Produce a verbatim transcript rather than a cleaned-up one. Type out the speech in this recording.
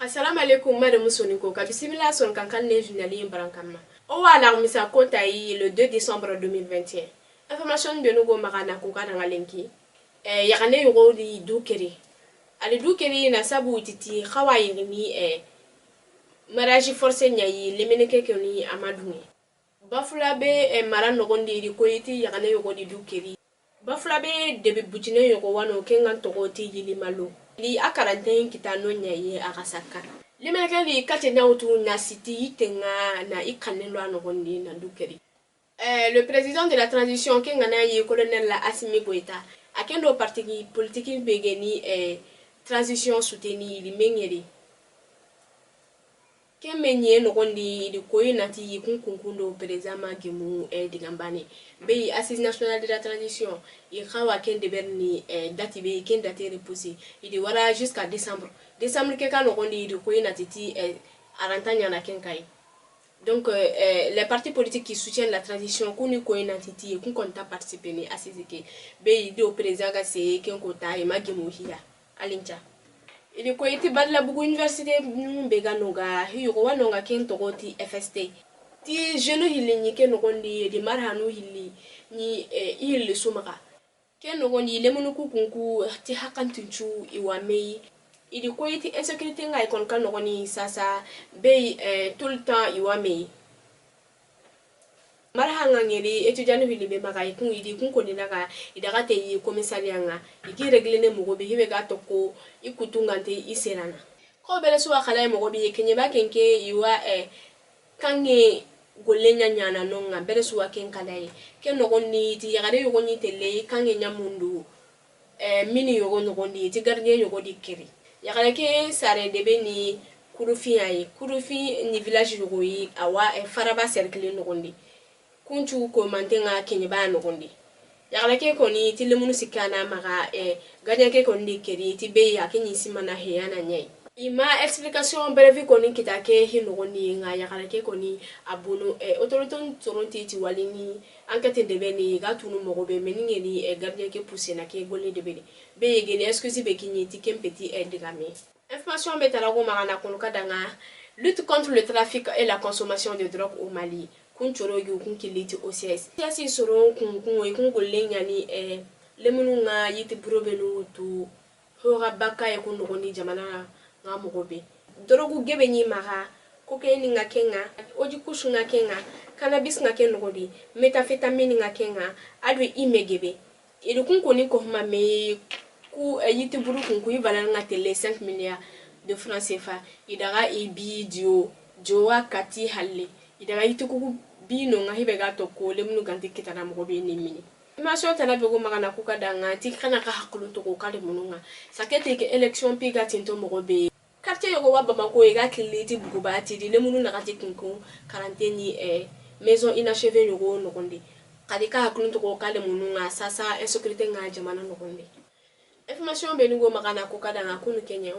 Salam alaikum, madame Soniko, ka bisimila son kankan ne journal yin barankanma. O wa la misa kota yi le deux décembre deux mille vingt et un. Information benu go maxa na kuka danga lenki. Eh, yaxane yogo di du keri. Ali du keri na sabu titi xawa yigini, eh, mariage forcé ɲa yi, lemeneke keni a ma dunge. Bafula be, eh, mara noxondi di koyiti yaxane yogo di du keri. Bafula be debi butine yogo wano kengan toxo ti yili malo. Li a karanten kita no ɲa yi a ga sakka. Lemeneke li kate ɲawtu na siti yitenga na i kannen do a noxondi na du keri. Eh, le président de la transition, ke ngana yi colonel la Assimi Goïta, a kendo parti politique be geni, eh, transition soutenir i mengeri. Ke menye noxondi i di koyi nati yi kun kunkundo président ma gemu, eh, digambane. Be yi Assise nationale de la transition, i xawa ken deberni, eh, dati be ken date repoussé. I di wara jusqu'à décembre. Décembre ke ka noxondi i di koyi nati ti, eh, aranta ɲana ken kayi. Donc, euh, euh, les partis politiques qui soutiennent la transition, kuni koyi nanti ti, kun konta participer ni assises ke. Be i do président ga se ken kota, i ma gemu hiya. Alinca. I di koyi ti Badalabugu université, mm, be ga noga, hi yogo wa noga ken toxo ti F S T. Ti jeune hilli ni ke noxondi, di marhanu hilli ni, eh, i hilli sumaxa. Ke noxondi lemunu ku kunku ti hakantincu i wa meyi. I di koyi ti insécurité nga i kon ka noxoni sasa be, eh, tout le temps i wa meyi. Marha nga ngeri étudiant hili be maxa i kun, i di kun koni naga i daga te yi commissariat nga. I ki régler ne moxo be hibe ga tokko i kutungante i serana. Ko bere suwa xalaye moxo be keɲe ba kenke i wa, eh, kanŋe golle ɲa ɲana nonga bere suwa ken kalaye. Ke noxondi ti yaxare yogo ɲi telle kanŋe ɲa mundu, eh, mini yogo noxondi ti gardien yogo di keri. Yaxare ke sare debe ni Kurufi yayi. Kurufi ni village yogo yi, awa, eh, Faraba cercle noxondi. Kuncu ko mantenga keɲe ba noxondi. Yaxare ke koni ti lemunu sikkana maxa, eh, gardien ke koni di keri ti be ya ke ɲi simana heyana ɲayi. I ma explication brève koni kita ke hi noxondi nga yaxare ke koni a bono, eh, autorité soronti ti walini enquête debe ni ga tunu moxo be meni ngeni, eh, gardien ke poussé na ke golle debe ni. Be yegeni excuse be kiɲi ti ken peti, eh, digame. Information be tara go maxa na kunu ka danga lutte contre le trafic et la consommation de drogue au Mali. Kun coro gi kun kiliti O C S. O C S soro kun kun i kun golle ɲani, eh, lemunu nga yiti burobenu tu. Hoga baka e kun noxondi jamana nga moxo be. Drogue gebe ɲi maxa, cocaïne nga kenga, oji kush nga kenga, cannabis nga ken noxondi, méthamphétamine nga kenga, adu i me gebe. I di kun koni ko huma me ku, eh, yiti buru kun ku i valeur nga telle cinq milliards de francs C F A. I daga i bi dio, dio wa kati halle. I daga yiti kuku bi no nga hibe ga tokko lemunu ganti kitana moxo be ni mini. Information tana be go maxa na ku ka danga ti kana ka hakulu to ko ka lemunu nga. Sakete ke élection pi ga tinto moxo be. Quartier yogo wa Bamako, i ga killi ti Buguba ti di lemunu naxati kunku quarantaine, eh, maison inachevée yogo noxondi. Kadi ka hakulun toxo ka lemunu nga sasa insécurité nga jamana noxondi. Information be ni go maxa na ku ka danga kunu keɲe.